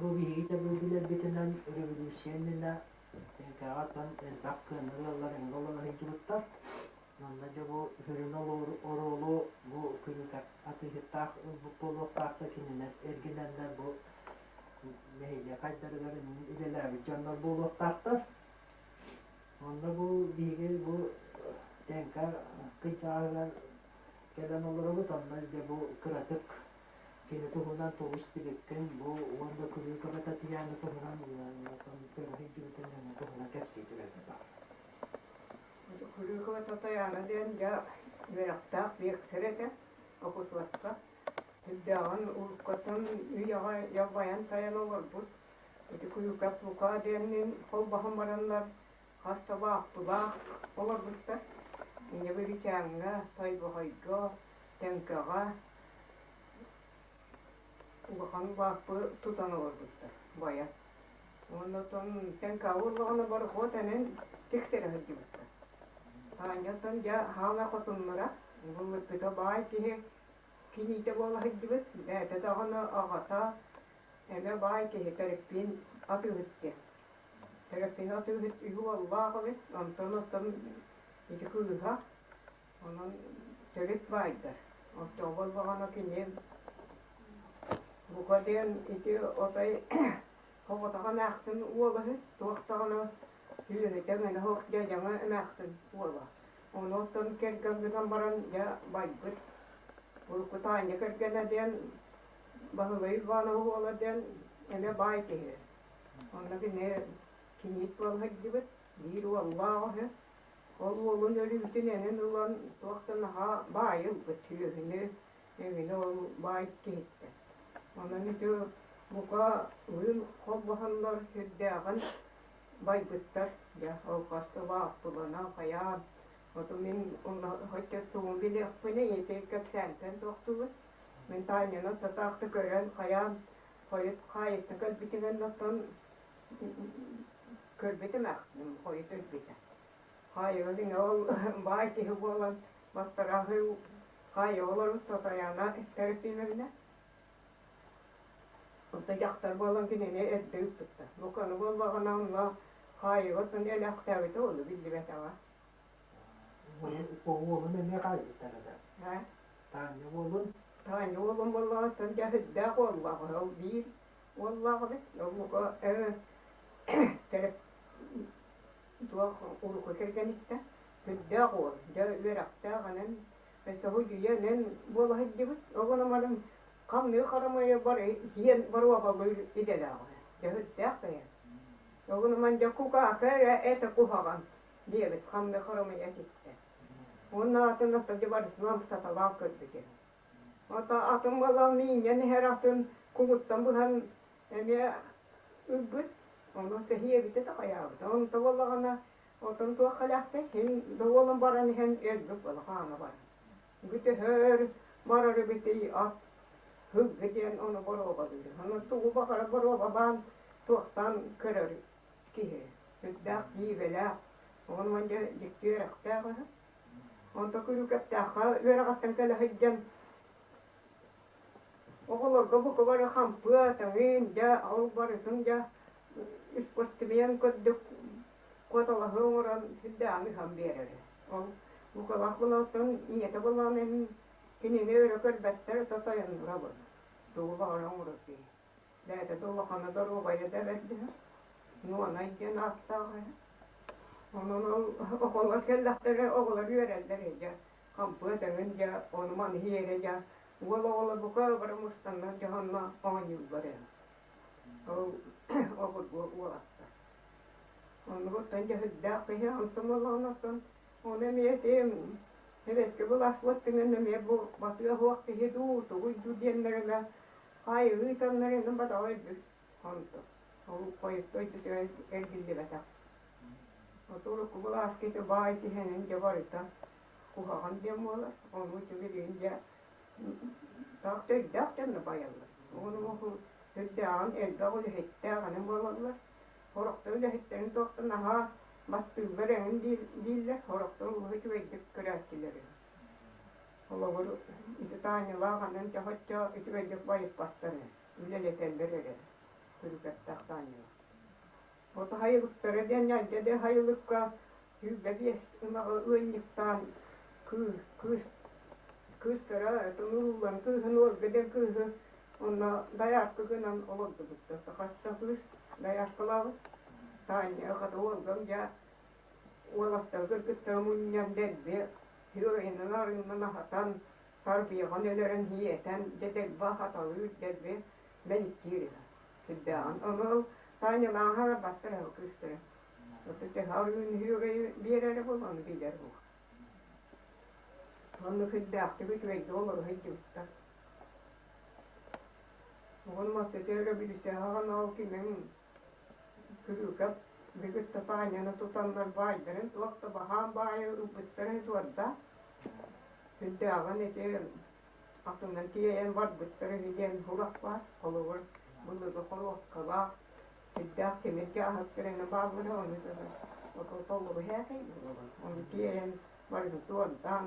Бу биһиги тэбил билэрбитинэн өрөбүлүүссүйэ иннинэ Тэҥкэҕэ оттон элбэх кыанар ыаллар эҥин олоро сылдьыбыттар. Манна дьэ бу сүрүн оруолу бу күнүгэр атыыһыттаах ылбыт буолуохтаах да кинилэр эргинэннэр бу нэһилиэк айдарыгар үлэлээбит дьоннор буолуохтаахтар. Онно бу биһиги бу Тэҥкэ кыйдааһыгар кэлэн олоробут, онно дьэ бу кыратык кини туһунан тугу истибиккин бу уонна Күлүүкэбэ Татьяна туһунан көрө сылдьыбытын туһунан кэпсии түһэрбит баар. Күлүүкэбэ Татьяна диэн дьэ үөрэхтээх биэксэр этэ Окусуотка. Сүрдээҕин уруккуттан үйэҕэ дьалбайан-тайан олорбут. Ити Күлүүкэп Лука диэнниин холбоһон бараннар хас да бааппылаах олорбуттар. Инньэ Бүлүүчээҥҥэ, Тойбохойго, Тэҥкэҕэ улахан бааппы тутан олорбуттар байа. Уонна оттон Тэҥкэҕэ буоллаҕына борохуот энин тиктэрэ сылдьыбыттар. Таанньа оттон дьэ хаамай хотуннара былыргыта баай киһи киниитэ буола сылдьыбыт, бэйэтэ даҕаны аҕата эмэ баай киһи Тэрэппиин атыыһыт диэн. Тэрэппиин атыыһыт үһү уоллаах эбит, онтон оттон ити кыыһа Онон төрүт баайдар. Оччоҕо буоллаҕына кини бука диэн ити отой соҕотох эмээхсин уола үһү, туох даҕаны сүөһүтэ мээнэ суох дьадьаҥы эмээхсин уола. Ону оттон кэргэн гынан баран дьэ байбыт. Урукку Таанньа кэргэнэ диэн Баһылай Иванов уола диэн эмиэ баай киһи. Онно кини киниит буола сылдьыбыт, биир уоллаах үһү. Ол уолун өлүүтүн энин ылан туох да наһаа баайы ылбыт сүөһүнү, эҥини ол баай киһиттэн. Онон ити бука ыын холбоһоннор сүрдээҕин байбыттар. Дьэ, ол хас да бааппылана хайаан, оту мин онно хотя тугун билиэхпинэй ити кэпсээнтэн туохтуубун. Мин Таанньаны татаахта көрөн хайаан хойут хаайыттан кэлбитигэр оттон Көрбүтүм ахтым, хойут өлбүтэ. Хаайыгын ол баай киһи буолан баттарааһы хаайа олорбут Татьяна Трофимовна. Онто дьахтар буолан кинини эрдэ ыыппыттар. Буканы буоллаҕына онно хаайыгыттан элэхтээбитэ ону биллибэтэҕэ. Уолун эмиэ хаайбыттар этэ. Таанньа уолун? Таанньа уолун буоллаҕыттан дьэ сүрдээх уоллаах ол биир уоллаах эбит. Ол бука туох урукку кэргэниттэн сүрдээх уол, дьэ үөрэхтээх энэн өссө судьуйа энэн буола сылдьыбыт. Оҕону хамныы харамайы бары иһиэн боруобалыыр идэлээҕэ. Дьэ сүрдээх киһи. Оҕону дьэ кукаакы эрэ этэ куһаҕан диэбит хамныы харамай этиттэ. Уонна атын ата дьэ барытын амсаталаах көрбүтэ. Ата атын буолан миинньэн иһэр атын кугуттан быһан эмиэ ылбыт, ону тэһиэбитэ да хайаабыта. Онто буоллаҕына, отон туох хэлээхтэй, син да буолан баран иһэн өлбүт буола хаана баран. Бүтөһөр барар эбитий ат һылгы диэн ону боруобалыыр. Ону тугу баҕарар боруобалаан туохтаан көрөр киһи. Сүрдээх дьиибэлээх, ону дьэ дьикти үөрэхтээх үһү. Онто Күрүүкэптээххэ үөрэҕиттэн кэлэ сылдьан Оҕолорго бука бары хампыа, таҥыын, дьэ, ол барытын дьэ спортсмен курдук куоталаһыы оҥорон сүрдээҕин ыһан биэрэрэ. Ол букалаах буолааттан ийэтэ буоллаҕына иһин кинини өрө көрбөттөр, ото тойонноро буолар. Тугу баҕарар оҥорор киһи. Бэйэтэ да улахана доруобайа да бэрдэ Нуонай диэн ааттаах үһү. Онон ол оҕолор кэллэхтэрэ оҕолор үөрэллэр дьэ хампыа тэҥин дьэ ону-маны иһиэрэ дьэ уол оҕолор бука бары мустаннар дьоһонно оонньууллар ээ. Ол обургу уолаттар. Оннугуттан дьэһирдээх киһи онтон буоллаҕына оттон ону эмиэ ити сэбиэскэй былаас буоттуҥан эмиэ бу батыа суох киһи дуу, тугуй дуу диэннэр эмэ хаайыы ыытаннар эмэ батаҕа өлбүт онто. Ол хойутта өйдөтүгэр эргиллибэтэх. Оту урукку былааска ити баай киһинэн дьэ барыта куһаҕан диэн буолар. Ону ити билигин дьэ таах да өйдөөх дьонно байаллар. Ону сүрдээҕин элбэх үлэһиттээх эҥин буолаллар. Сорохтор үлэһиттэрин туохтан наһаа бастыыллар эҥин дииллэр, сорохтор олус үчүгэйдик көрөөччүлэр үһү. Холобур, ити Таанньалаах анан чохоччо үчүгэйдик байыппаттар үһү, үлэлэтэллэр эрэ. Күрүкэптээх Таанньалаах. Ото хайылыктара диэн ньээдьэ да хайылыкка 25 ынаҕы ыанньыктаан кыы кыыс кыыстара тумууллан кыыһын уолга диэн кыыһы онно дайаарка гынан олордубуттар. Хас да кыыс дайааркалаабыт. Таанньа хата уолгам дьэ уолаттары кыргыттары мунньан дэлби үөрэнэн арыынан аһатан тарбыйаҕын өлөрөн иэтэн дьэ дэлби аһаталыыр дэлби мэниктиир үһү сүрдээҕин. Ону ол Танялааҕа барбаттар үһү кыыстара. Оту төһө арыын үһүөгэй биэрэрэ буолуо ону билэр буолуо. Онно сүрдээхтик үчүгэйдик олоро сылдьыбыттар. Оҕону маттата өрө билисэҕин ол кимиҥ Күрүүкэп бүгүт Таанньаны тутаннар баайдарын туох да баһаам баайы ылбыттара туорда. Сүрдээҕин ити атынан тиэйэн барбыттара үһү диэн сурах баар. Холобур, былыргы хоруопкалаах, сүрдээх тимир дьааһыктар эмэ бааллара, ону толору һээкэй буолаллар. Ону тиэйэн барытын туордаан,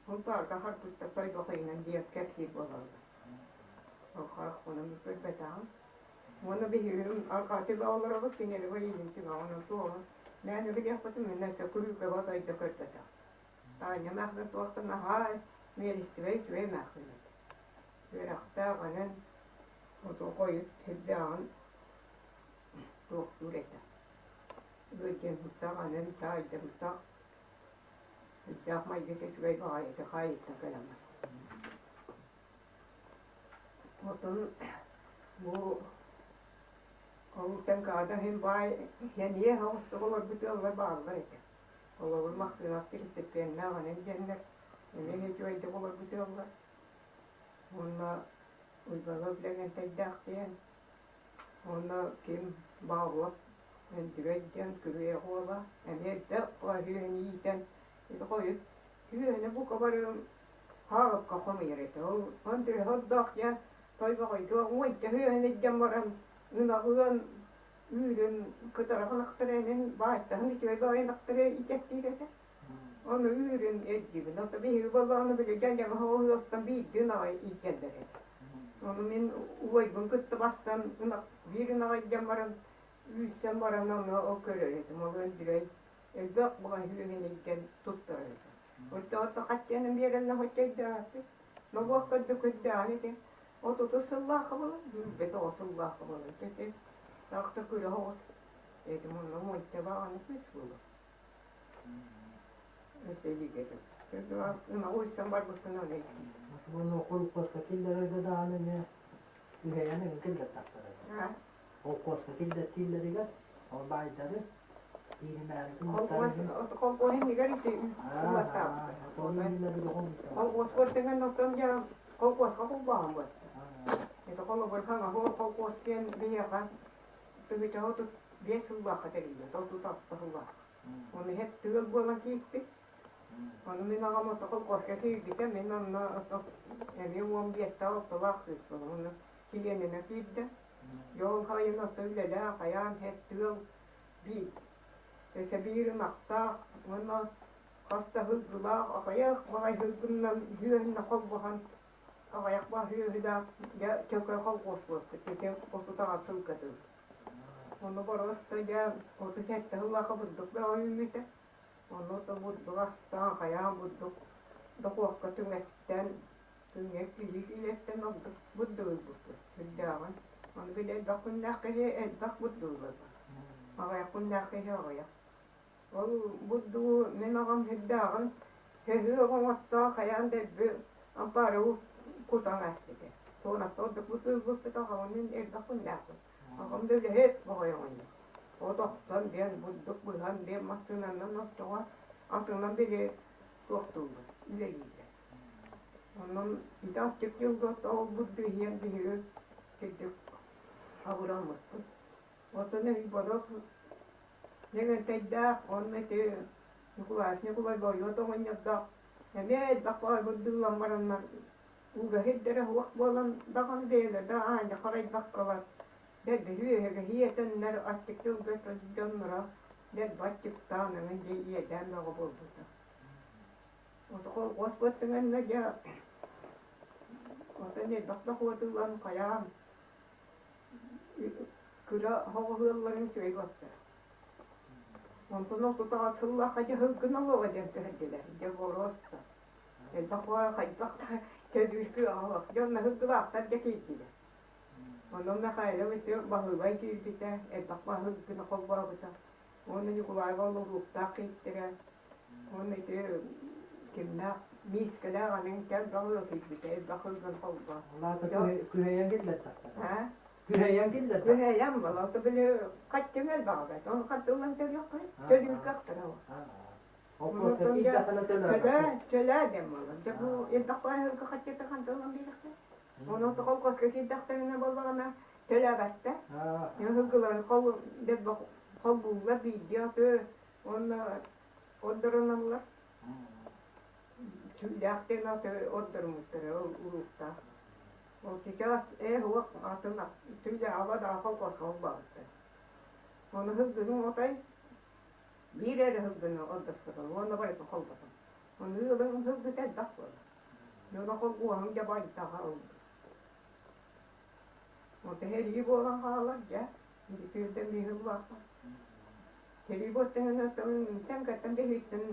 Сунтаарга харбыттар тойбохойунан диэн кэпсиир буолаллар. Ол харахпынан көрбөтөҕүм. Уонна биһигин арҕаа түбэ олоробут, кинилэри илин түбэ онон туоҕун мээнэ билиэхпитин мин өссө күрүүкэ батайда көрбөтөх. Таанньа эмээхсин туохтан наһаа миэристибэй үчүгэй эмээхсин этэ. Үөрэхтээх анан оту хойут сүрдээҕин туохтуур этэ. Ыалдьыамсах анан таайдамсах сүрдээх майгыта үчүгэй баҕайыта хаайыттан кэлэн баран. Оттон бу ол Таҥкаада иһин баай сэниэ оҕустук олорбут ыаллар бааллар этэ. Холобур, Махсыынап Киристэппиэннээх онон диэннэр эмиэ үчүгэйдик олорбут ыаллар. Уонна Уйбаныап Лэгэнтэйдээх диэн, уонна ким Баабылап Өндүрэй диэн Күрүө уола эмиэ элбэх үһүөн иитэн ити хойут үһүөнэ бука бары Хаалыкка хомуйар этэ. Ол Андрей ордоох дьэ Тойбохойго уонча үһүөн илдьэн баран ынаҕыан үүрүн кытара ынахтары энин баайтаһын үчүгэй баҕайы ынахтары итэттиир этэ. Ону үүрүн илдьибин. Ото биһиги буоллаҕына били дьэдьэҥ ыһыахтан биирдии ынаҕы иитэллэр этэ. Ону мин убайбын кытта барсан ынах биир ынаҕы илдьэн баран үүрсэн баран ону ол көрөр этим. Ол Өндүрэй элбэх баҕайы үөһүн илдьэн туттарар этэ. Оччоҕо хаччыанан биэрэннэ хоччойдоохтук. Нобуох көрдө көрдөөн ити. Отутус сыллаахха буолан, билбэт оҕо сыллаахха буолан. Ити таахта күрэх оҕус. Эти мунна муонча баҕаны кыыс буолуо. Өссө илиигэтим. Ына уйсан барбыккын оны Уонна холкуоска киллэрэргэ даҕаны эмиэ үһэйэн эҥин киллэртэхтэрэ. Холкуоска киллэртииллэригэр ол баайдары Холкуос иннигэр ити улаттаабыттар. Холкуос буолтаҥын оттон дьэ холкуоска холбооһун буолта. Это холобур хаҥаһы холкуос диэн биһиэхэ тыһыынча 35 сыллаахха тэриллибит, 36 сыллаах. Ону иһэ тыал буолан киирбит. Ону мин аҕам ото холкуоска киирбитэ, мин онно эмиэ 15-тээх алталаах кыыс буолан онно чилиэнинэн киирдэ. Дьэ ол хайын ото үлэлээх, хайаан иһэ тыал биир өссө биир ынахтаах уонна хас да сылгылаах аҕыйах баҕай сылгыннан үһүөннэ холбоһон аҕыйах баһыыһыдаах дьэ чөкө холхуос буолбут ити 36 сылга Ону боруоста дьэ 37 сыллаахха бурдук бөҕө үүммүтэ. Ону то бурдук астаан хайаан бурдук дохуокка түҥэттэн күҥҥэ киһи киилэттэн ордук бурдук ылбыппыт сүрдээҕин. Ону били элбэх күннээх киһи элбэх бурдук ылар. Аҕыйах күннээх киһи аҕыйах. Ол бурдугу мин аҕам сүрдээҕин сөһүөх оҥоттоох хайаан да элбэх ампаары кутан ааспыта. Туонаттан ордук ылбыппыт аҕабын мин элбэх күннээхпин. Аҕам да үлэһит баҕайы оҕонньор. От охсон диэн, бурдук быһан диэн массыынанан оччоҕо атынан били туохтууллар, үлэлииллэр. Онон ити аччык дьылга ол бурдук иһэн биһиги кырдьык абыраммыппыт. Оттон Өйбодох Лэгэнтэйдээх уонна ити Ньукулаев Ньукулай Бойуот оҕонньордоох эмиэ элбэх баҕайы бурдуллан бараннар ууга сирдэрэ суох буолан даҕаны бэйэлэрэ аанньа харайбаккалар дэлби үөһэгэ иэтэннэр аччык дьылга дьонноро дэлби аччыктаан эҥин дьэ иэдээн бөҕө буолбута. Ото колхуос буоттуҥанна дьэ оттон элбэх дохуотуллан хайаан. Кыра оҕо ыалларын үчүгэй буолтара. Онтон ол тутаҕа сыллаахха дьэ һылгын олоҕо диэн түһэрдилэр. Дьэ боруоста. Элбэх баҕайы хайдах да төлүүр кыаҕа суох. Дьэ онно һылгылаахтар дьэ киирдилэр. Онон Михайлов ити Баһылай киирбитэ, элбэх баһылгыны холбообута. Уонна Ньукулаева олоруохтаах кииртэрэ. Уонна ити кимнээх миискэлээх аныҥ кэл баҕыа киирбитэ, элбэх ылгын холбоо. Улаата күһэйэн киллэртэхтэрэ. Аа? Күһэйэн киллэртэхтэрэ. Күһэйэн буолла, ото били хаччыҥ элбэҕэ бэрт. Ону хантыллан төлүөххэ, төлүүргэ ахтара ол. Холкуоска киирдэххинэ Төлөө, төлөөбөккүн. төлөө диэн буолла. Дьэ бу элбэх баайыһырга хаччыта хантыллан биэрэхтэр. Ону холкуоска киирдэхтэринэ буоллаҕына төлөөбөттөр. Ыһылгылары хол холбууллар биирдии аты уонна отдоронуллар. Түүлээх диэн аты отдоруммуттара ол уруктаах. Ол сейчас ээ уох атын түүлээҕэ да холкуоска холбообуттар. Ону ыһылгының отой биир эрэ ыһылгыны отдоспутум уонна барытын холботум. Ону ыалыҥ ыһылгыта элбэх буолар. Дьоно холкуоһуҥ дьэ байтаҕа ылбыт. Онто сэрии буолан хаалар дьэ, ити биһи улааппат. Сэрии буоттаһына тэн бэһиттэн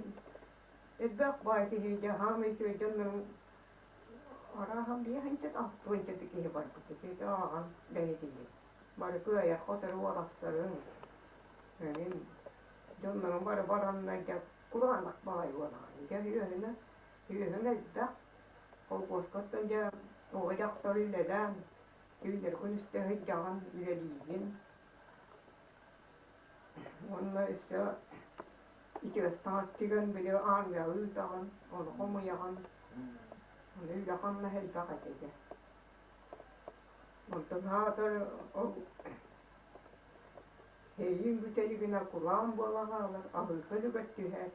элбэх баай киһи дьэ хаамай үчүгэй дьоннорун арааһа биэһинчэ алтыанча киһи барбыт ити ааҕан бэһитилли. Бары кыайар хотор уолаттарын, эҥин дьоннорун бары бараннар дьэ кураанах баҕайы буолаҕын. Дьэ үөһүнэ Үөһүҥ элбэх, холкуоскаттан дьэ оҕо-дьахтар үлэлээн, түүннэри күнүстэ сылдьаҕын, үлэлиигин. Уонна өссө ичигэс таҥас тигэн били аармыйаҕа ыытаҕын, ону хомуйаҕын. Ону үлэ-хамнас элбэх этэ дьэ. Онтон аатар ол эйиин бүтэригинэ кулаан буолан хаалар, аһыыка үлүгэр түһэр.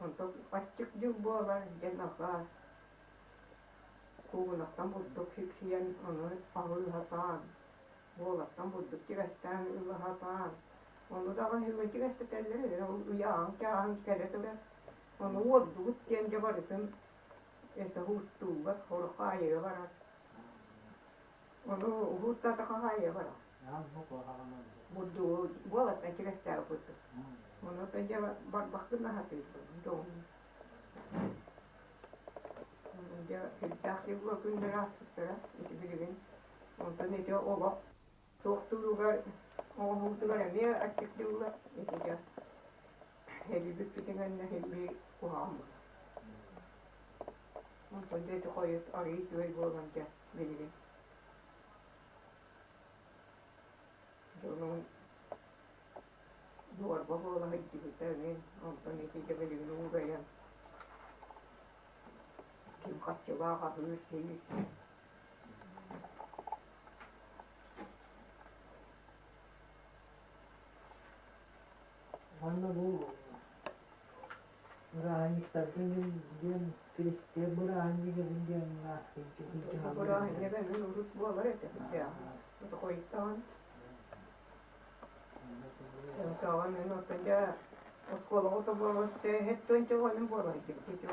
Онтон аччык дьыл буолар диэн алҕас куугунаттан бурдук сиксийэн ону аһыы сатаан, буолаттан бурдук тигэстээн ыла сатаан, ону даҕаны үһүгүн тигэстэтэллэр ол ыйааһын-чааһын кэлэ турар. Ону уордубут диэн дьэ барытын өссө уһуттууллар, сорох хаайыыга барар. Ону уһуттаатахха хаайыыга барар. Бурдугу буолаттан тигэстээбит курдук. Ону дьэ барбахпын аһатыырбын дьоҥум. Дьэ сүрдээх дьылла күннэр ааспыттара ити билигин. Онтон ити олох туохтууругар оҥоһуутугар эмиэ аччык дьылла ити дьэ һэлийбиппитин һэллии куһаҕан буолар. Онтон дьэ ити хойут арыый үчүгэй буолан дьэ билигин Дьонум дуорба буола сылдьыбыта эҥин, онтон ити дьэ билигин уурайан ким харчылаах аһыыр-сиир. Уонна бу бырааһынньыктарга диэн Киристиэн бырааһынньыгын диэн Бырааһынньыга эҥин урут буолар этэ хойутаан Ынтаҕын эн оттон дьэ оскуолаҕа тобуоласты һэттуонча уонун буолар дьикти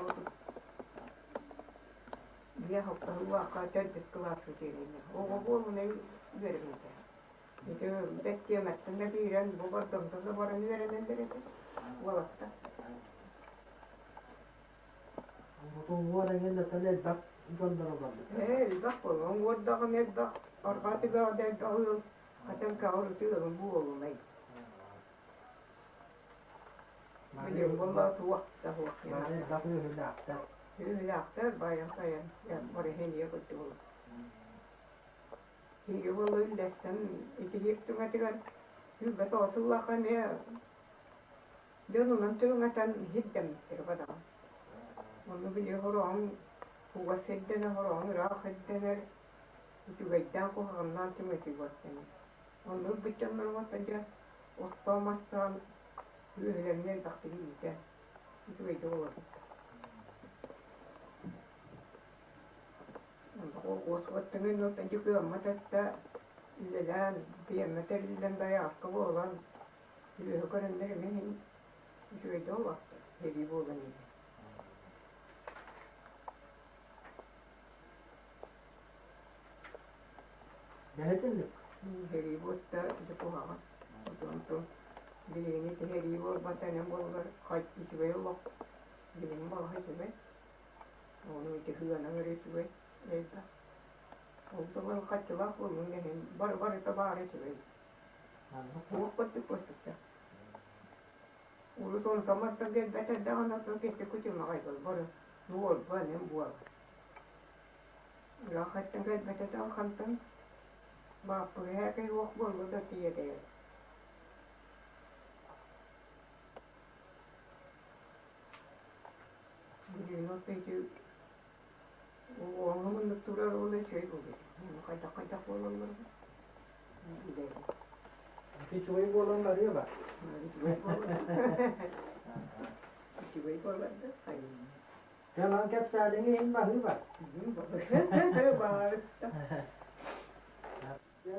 биэ алтаһыллаахха төрдүс кылааска киириннэ. Оҕо буолунай үөрэммитэ. Ити бэт тиэмэттэн да киирэн бу бордоҥтон да баран үөрэнэллэр этэ уолаттар. Уҥуор эҥин атын элбэх дьонноро барбыттар. Ээ, элбэх буолуо. Уҥуордаҕым элбэх, арҕаа түгэҕэ да элбэх ыал хатан кэҕэр ыалым буолунай. Билигин буолла туох да суох. Маны элбэх үөһүлээхтэр. Үөһүлээхтэр байан-тайан бары хэнийэ кырдьыбыт. Биһиги буолла үллэстэн ити иһит түҥэтигэр сүүрбэ тоҕус сыллаахха эмиэ Дьонунан түҥэтэн иһирдэммиттэр бадаҕа. Ону били хороҕоҥ кугас сирдэнэр, хороҕоҥ ыраах сирдэнэр, үчүгэйдээн куһаҕаннаан түҥэтии буолтаҥ. Онно ылбыт дьоннорум оттон дьэ оттоон мастаан үөһүлэрин элбэхтик иитэ үчүгэйдик олорбуттар. Уоскуттаҥын оттон дьэ кыаммат этэ үлэлээн, пиэрмэ тэриллэн дайаакка буолан Үөһэ көрөннөр эмиэ иһин үчүгэйдик олорто, сэрии буолан иһин. Бэһэтинник. Сэрии буолта ити куһаҕан. Онтон билигин ити сэрии буолбата эҥин буоллар үчүгэй олох билигин балаһа үчүгэй. Ону ити сыанан эрэ үчүгэй элбэх. Ол да буолан хаччылаах буоллун иһин бары барыта баара үчүгэй. Туох курдук буолсуктар. Урут онтон мантан кэлбэт эрдэҕинэ оттон кэккэ кутумаҕай бары дуорба эҥин буолар. Ыраах хантан кэлбэтэ хантан бааппыһа уох буолла да тиийэ Билигин отто ити уоҥҥа муннук турар уол үчүгэй буолуо. Хайдах хайдах буолаллар Ити үчүгэй буолан барыа ба. Үчүгэй буолар. Үчүгэй буолар да хайыы. Дьэ, кэпсээниҥ иһин баһыыба. Баарыста. Дьэ,